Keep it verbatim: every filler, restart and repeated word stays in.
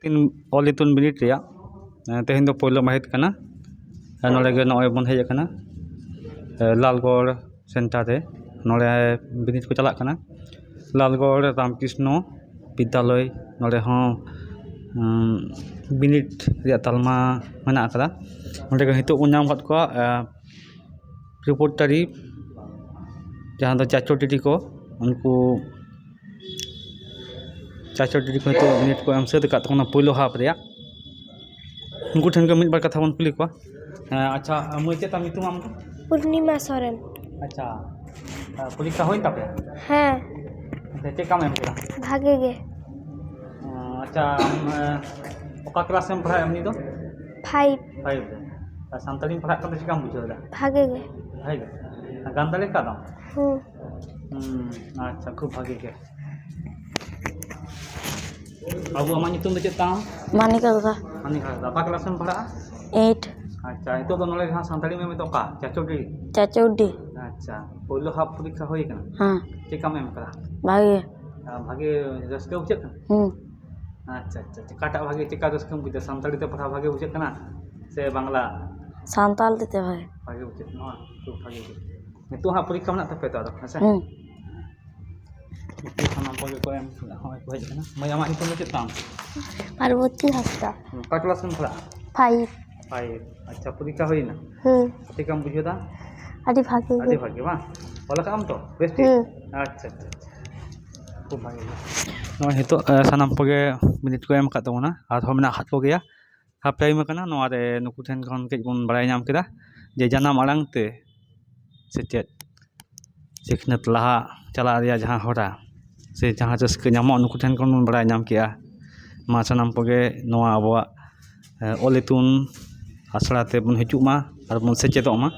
ᱛᱤᱱ ᱚᱞ ᱤᱛᱩᱱ ᱵᱤᱱᱤᱰ ᱨᱮᱭᱟᱜ, ᱮ, ᱛᱮᱦᱮᱧ ᱫᱚ ᱯᱳᱭᱞᱳ ᱢᱟᱹᱦᱤᱛ ᱠᱟᱱᱟ᱾ ᱮ, ᱱᱚᱰᱮ ᱜᱮ ᱱᱚᱜᱼᱚᱭ ᱵᱚᱱ ᱦᱮᱡ ᱟᱠᱟᱱᱟ, ᱮ, ᱞᱟᱞᱜᱚᱲ ᱥᱮᱱᱴᱟᱨ ᱨᱮ᱾ ᱱᱚᱰᱮ ᱵᱤᱱᱤᱰ ᱠᱚ ᱪᱟᱞᱟᱜ ᱠᱟᱱᱟ᱾ ᱞᱟᱞᱜᱚᱲ ᱨᱟᱢᱠᱨᱤᱥᱱᱚ ᱵᱤᱫᱽᱫᱟᱞᱚᱭ, ᱱᱚᱰᱮ ᱦᱚᱸ, ᱩᱸ, ᱵᱤᱱᱤᱰ ᱨᱮᱭᱟᱜ ᱛᱟᱞᱢᱟ ᱢᱮᱱᱟᱜ ᱟᱠᱟᱫᱟ᱾ ᱱᱚᱰᱮ ᱜᱮ ᱱᱤᱛᱚᱜ ᱵᱚᱱ ᱧᱟᱢ ᱟᱠᱟᱫ ᱠᱚᱣᱟ, ᱮ, ᱨᱤᱯᱳᱨᱴᱟᱨᱤ, ᱡᱟᱦᱟᱸ ᱫᱚ ᱪᱟᱪᱳ ᱴᱤᱴᱤ ᱠᱚ, ᱩᱱᱠᱩ ᱪᱟᱪᱳ ᱴᱤᱴᱤ ᱠᱚ ᱱᱤᱛᱚᱜ ᱵᱤᱱᱤᱰ ᱠᱚ ᱮᱢ ᱥᱟᱹᱛ ᱟᱠᱟᱫ ᱛᱟᱵᱚᱱᱟ ᱯᱳᱭᱞᱳ ᱦᱟᱯ ᱨᱮᱭᱟᱜ᱾ ᱩᱱᱠᱩ ᱴᱷᱮᱱ ᱜᱮ ᱢᱤᱫ ᱵᱟᱨ ᱠᱟᱛᱷᱟ ᱵᱚᱱ ᱠᱩᱞᱤ ᱠᱚᱣᱟ᱾ ᱦᱮᱸ, ᱟᱪᱪᱷᱟ, ᱢᱟᱹᱭ, ᱪᱮᱫ ᱛᱟᱢ ᱧᱩᱛᱩᱢ ᱟᱢ ᱫᱚ? ᱯᱩᱨᱱᱤᱢᱟ ᱥᱚᱨᱮᱱ᱾ ᱟᱪᱪᱷᱟ, ᱯᱚᱨᱤᱠᱠᱷᱟ ᱦᱩᱭᱮᱱ ᱛᱟᱯᱮᱭᱟ? ᱦᱮᱸ᱾ ᱟᱪᱪᱷᱟ, ᱪᱮᱫ ᱞᱮᱠᱟᱢ ᱮᱢ ᱠᱮᱫᱟ? ᱵᱷᱟᱜᱮ ᱜᱮ᱾ ᱟᱪᱪᱷᱟ, ᱟᱢ, ᱚᱠᱟ ᱠᱞᱟᱥ ᱨᱮᱢ ᱯᱟᱲᱦᱟᱜᱼᱟ ᱮᱢᱱᱤ ᱫᱚ? ᱯᱷᱟᱭᱤᱵᱷ᱾ ᱯᱷᱟᱭᱤᱵᱷ ᱨᱮ᱾ ᱟᱨ ᱥᱟᱱᱛᱟᱲᱤᱢ ᱯᱟᱲᱦᱟᱜ ᱠᱟᱱ ᱫᱚ ᱪᱮᱠᱟᱢ ᱵᱩᱡᱷᱟᱹᱣ ᱮᱫᱟ? ᱵᱷᱟᱜᱮ ᱜᱮ᱾ ᱵᱷᱟᱜᱮ ᱜᱮ? ᱜᱟᱱ ᱫᱟᱲᱮ ᱠᱟᱣᱫᱟᱢ? ᱦᱩᱸ᱾ ᱦᱩᱸ, ᱟᱪᱪᱷᱟ, ᱠᱷᱩᱵ ᱵᱷᱟᱜᱮ ᱜᱮ᱾ ᱵᱟᱹᱵᱩ, ᱟᱢᱟᱜ ᱧᱩᱛᱩᱢ ᱫᱚ ᱪᱮᱫ ᱛᱟᱢ? ᱢᱟᱱᱤᱠᱟ ᱦᱟᱸᱥᱫᱟ᱾ ᱢᱟᱱᱤᱠᱟ ᱦᱟᱸᱥᱫᱟ᱾ ᱚᱠᱟ ᱠᱞᱟᱥ ᱨᱮᱢ ᱯᱟᱲᱦᱟᱜᱼᱟ? ᱮᱭᱤᱴ᱾ ᱟᱪᱪᱷᱟ, ᱱᱤᱛᱚᱜ ᱫᱚ ᱱᱚᱰᱮ ᱡᱟᱦᱟᱸ ᱥᱟᱱᱛᱟᱲᱤ ᱢᱮᱢ ᱢᱮᱛᱟᱜ ᱚᱠᱟ? ᱪᱟᱪᱳᱰᱤ? ᱪᱟᱪᱳᱰᱤ᱾ ᱟᱪᱪᱷᱟ, ᱯᱳᱭᱞᱳ ᱦᱟᱯ ᱯᱚᱨᱤᱠᱠᱷᱟ ᱦᱩᱭ ᱠᱟᱱᱟ? ᱦᱮᱸ᱾ ᱪᱮᱫ ᱞᱮᱠᱟᱢ ᱮᱢ ᱠᱟᱫᱟ? ᱵᱷᱟᱜᱮ᱾ ᱟᱨ ᱵᱷᱟᱜᱮ ᱨᱟᱹᱥᱠᱟᱹ ᱵᱩᱡᱷᱟᱹᱜ ᱠᱟᱱᱟ? ᱦᱩᱸ᱾ ᱟᱪᱪᱷᱟ, ᱟᱪᱪᱷᱟ, ᱟᱪᱪᱷᱟ᱾ ᱚᱠᱟᱴᱟᱜ ᱵᱷᱟᱜᱮ, ᱪᱮᱫᱠᱟ ᱨᱟᱹᱥᱠᱟᱹᱢ ᱵᱩᱡᱷᱟᱹᱣᱟ? ᱥᱟᱱᱛᱟᱲᱤ ᱛᱮ ᱯᱟᱲᱦᱟᱣ ᱵᱷᱟᱜᱮ ᱵᱩᱡᱷᱟᱹᱜ ᱠᱟᱱᱟ ᱥᱮ ᱵᱟᱝᱞᱟ? ᱥᱟᱱᱛᱟᱲ ᱛᱮ ᱵᱷᱟᱜᱮ᱾ ᱵᱷᱟᱜᱮ ᱵᱩᱡᱷᱟᱹᱜ ᱠᱟᱱᱟ ᱵᱟᱝ? ᱠᱷᱩᱵ ᱵᱷᱟᱜᱮ ᱜᱮ᱾ ᱱᱤᱛᱚᱜ ᱦᱟᱸᱜ ᱯᱚᱨᱤᱠᱠᱷᱟ ᱢᱮᱱᱟᱜ ᱛᱟᱯᱮᱭᱟ ᱛᱚ ᱟᱫᱚ, ᱦᱮᱸ ᱥᱮ? ᱦᱩᱸ᱾ ᱱᱤᱛᱚᱜ ᱥᱟᱱᱟᱢ ᱠᱚᱜᱮ ᱠᱚ ᱮᱢ ᱠᱮᱫᱟ᱾ ᱦᱚᱸᱜᱼᱚᱭ ᱠᱚ ᱦᱮᱡ ᱠᱟᱱᱟ᱾ ᱢᱟᱹᱭ, ᱟᱢᱟᱜ ᱧᱩᱛᱩᱢ ᱫᱚ ᱪᱮᱫ ᱛᱟᱢ? ᱯᱟᱨᱵᱚᱛᱤ ᱦᱟᱸᱥᱫᱟ᱾ ᱚᱠᱟ ᱠᱞᱟᱥ ᱨᱮᱢ ᱯᱟᱲᱦᱟᱜᱼᱟ? ᱯᱷᱟᱭᱤᱵᱷ᱾ ᱯᱷᱟᱭᱤᱵᱷ᱾ ᱟᱪᱪᱷᱟ, ᱯᱚᱨᱤᱠᱠᱷᱟ ᱦᱩᱭᱱᱟ? ᱦᱩᱸ᱾ ᱪᱮᱫ ᱞᱮᱠᱟᱢ ᱵᱩᱡᱷᱟᱹᱣ ᱫᱟ? ᱟᱹᱰᱤ ᱵᱷᱟᱜᱮ ᱜᱮ᱾ ᱟᱹᱰᱤ ᱵᱷᱟᱜᱮ ᱵᱟᱝ? ᱚᱞ ᱠᱟᱜ ᱟᱢ ᱛᱚ? ᱵᱮᱥ ᱴᱷᱤᱠ? ᱦᱩᱸ᱾ ᱟᱪᱪᱷᱟ, ᱟᱪᱪᱷᱟ, ᱟᱪᱪᱷᱟ᱾ ᱠᱷᱩᱵ ᱵᱷᱟᱜᱮ ᱜᱮ᱾ ᱱᱚᱜᱼᱚᱭ ᱱᱤᱛᱚᱜ, ᱮ, ᱥᱟᱱᱟᱢ ᱠᱚᱜᱮ ᱵᱤᱱᱤᱰ ᱠᱚ ᱮᱢ ᱟᱠᱟᱫ ᱛᱟᱵᱚᱱᱟ, ᱟᱨᱦᱚᱸ ᱢᱮᱱᱟᱜ ᱟᱠᱟᱫ ᱠᱚᱜᱮᱭᱟ᱾ ᱦᱟᱯ ᱴᱟᱭᱤᱢ ᱟᱠᱟᱱᱟ, ᱱᱚᱣᱟ ᱨᱮ ᱱᱩᱠᱩ ᱴᱷᱮᱱ ᱠᱷᱚᱱ ᱠᱟᱹᱡ ᱵᱚᱱ ᱵᱟᱲᱟᱭ ᱧᱟᱢ ᱠᱮᱫᱟ ᱡᱮ ᱡᱟᱱᱟᱢ ᱟᱲᱟᱝ ᱛᱮ ᱥᱮᱪᱮᱫ, ᱥᱤᱠᱷᱱᱟᱹᱛ ᱞᱟᱦᱟ ᱪᱟᱞᱟᱜ ᱨᱮᱭᱟᱜ ᱡᱟᱦᱟᱸ ᱦᱚᱨᱟ ᱥᱮ ᱡᱟᱦᱟᱸ ᱨᱟᱹᱥᱠᱟᱹ ᱧᱟᱢᱚᱜ, ᱱᱩᱠᱩ ᱴᱷᱮᱱ ᱠᱷᱚᱱ ᱵᱚᱱ ᱵᱟᱲᱟᱭ ᱧᱟᱢ ᱠᱮᱜᱼᱟ᱾ ᱢᱟ ᱥᱟᱱᱟᱢ ᱠᱚᱜᱮ ᱱᱚᱣᱟ ᱟᱵᱚᱣᱟᱜ, ᱮ, ᱚᱞ ᱤᱛᱩᱱ ᱟᱥᱲᱟ ᱛᱮᱵᱚᱱ ᱦᱤᱡᱩᱜ ᱢᱟ ᱟᱨ ᱵᱚᱱ ᱥᱮᱪᱮᱫᱚᱜ ᱢᱟ᱾